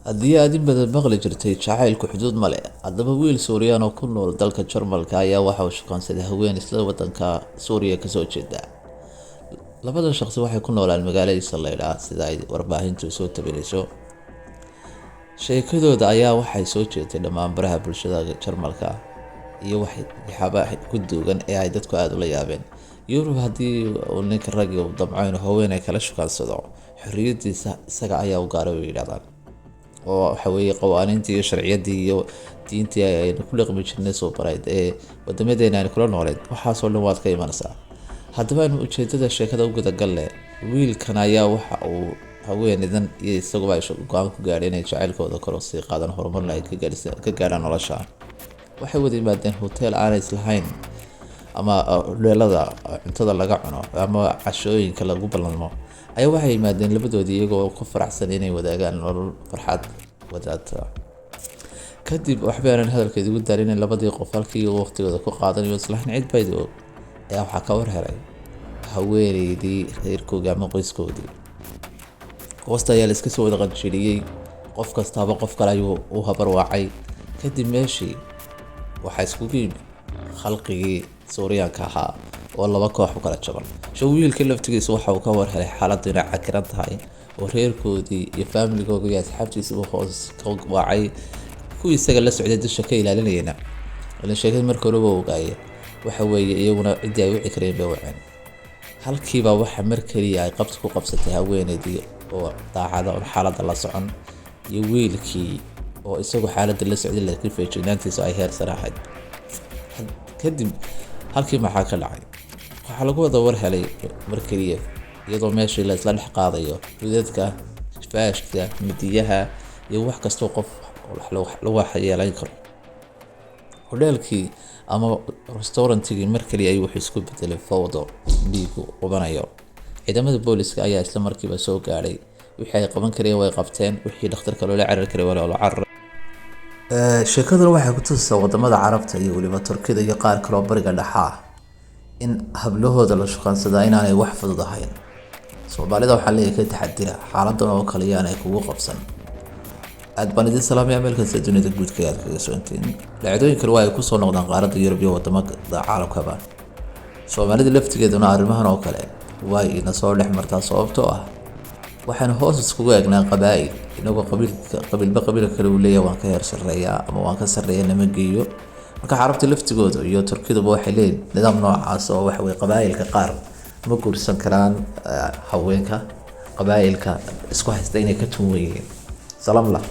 Haddii aad in badan maqli jirtay jacaylku xuduud ma leh, haddaba wiil Suuriyaan oo ku nool dalka Jarmalka ayaa waxa uu shukaansaday haween isla wadanka Suuriya kasoo jeeda. Labadan shaqsi waxay ku noolaan magaaladiisa Laydhaa, sida ay warbaahintu soo tabinayso. Sheekadooda ayaa waxay soo jeetay dhammaan baraha bulshada Jarmalka iyo waxyaabaha ku duugan ee ay dadku aada ula yaabeen. Yurub haddii uu ninka raggi uu damco inuu haweeney kala shukaansado, xorriyadiisa isaga ayaa u gaaray, way yidhahdaan, oo waxa weeye qawaaniintii iyo sharciyadii iyo diintii aynu ku dhaqmi jirnay soo barayd ee wadamadeena aynu kula nooleyd, waxaasoo dhan waad ka imanaysaa. Haddaba aynu ujeedada sheekada u gudagalle. Wiilkan ayaa waxa uu haweeneydan iyo isaguba ay go-aan ku gaadhay inay jacaylkooda kor usii qaadaan, horumarna ay ka gaadhaan nolosha. Waxay wada yimaadeen hotel aanay islahayn ama huleelada cuntada laga cuno ama cashooyinka lagu ballanmo ayaa waxay yimaadeen labadoodii, iyagoo ku faraxsan inay wadaagaan nolol farxad wadaagta. Kadib waxba aanan hadalkeeda ugu daalin in labadii qof halkii waqtigooda ku qaadanayo islahayn cid bayd og ayaa waxaa ka war helay haweeneydii reerkoodii ama qoyskoodii. Hoosta ayaa la iska soo wada qanjiriyey, qof kastaaba qof kale ayuu u habarwaacay. Kadib meeshii waxaa iskugu yimid khalqigii Suuryaanka ahaa oo laba koox u kala jaban. Sho wiilka laftigiisa waxa uu ka war helay xaaladdu inay cakiran tahay, oo reerkoodii iyo faamiligoodii iyo asxaabtiisiiba hoos ka waacay. Kuwii isaga la socday dusha ka ilaalinayana ilan sheekada marka horeba ogaaye, waxa weeye iyaguna ciddii ay wici kareen bay waceen. Halkiiba waxa mar keliya ay qabta ku qabsatay haweeneydii oo daacada oon xaaladda la socon iyo wiilkii oo isagu xaaladda la socday, laakiin feejignaantiisu ay heer sare ahayd. Kadib halkii maxaa ka dhacay? Waxaa lagu wada war helay mar keliya iyadoo meeshii la isla dhex qaadayo godadka, faashka, midiyaha iyo wax kastoo qof lagu waxyeeleyn karo. Hodheelkii ama restaurantigii mar keliya ayuu wuxuu isku bedelay fowdo dhiigu qubanayo. Ciidamada booliska ayaa isla markiiba soo gaadhay. Wixii ay qaban kareen way qabteen, wixii dhakhtarka loola carari karay waa loola cararay. Sheekaduna waxay ku tusaysaa wadamada Carabta iyo weliba Turkida iyo qaar kaloo Bariga Dhexa ah in hablahooda la shukaansadaa inaanay wax fudud ahayn. Soomaalida waxaa leeyahay ka taxadira xaaladan oo kale yaanay kugu qabsan. Aad baan idin salaamaya meel kasta dunida guudka aad kaga socontiin. Dhacdooyin kale waa ay kusoo noqdaan qaaradda Yurub iyo wadamada caalamkaba. Soomaalida laftigeeduna arrimahan oo kale way ina soo dhex martaa, sababtoo ah waxaynu hoos iskugu eegnaa qabaa'il, inagoo qabiilka qabiilba qabiilka kale uu leeyahay waan ka heer sarreeyaa ama waan ka sarreeya nama geeyo. Marka Carabta laftigooda iyo Turkiduba waxay leeyihin nidaam noocaas oo waxa weye qabaa'ilka qaar ma guursan karaan haweenka qabaa'ilka isku haysta inay ka tunwan yihiin. Salaam lah.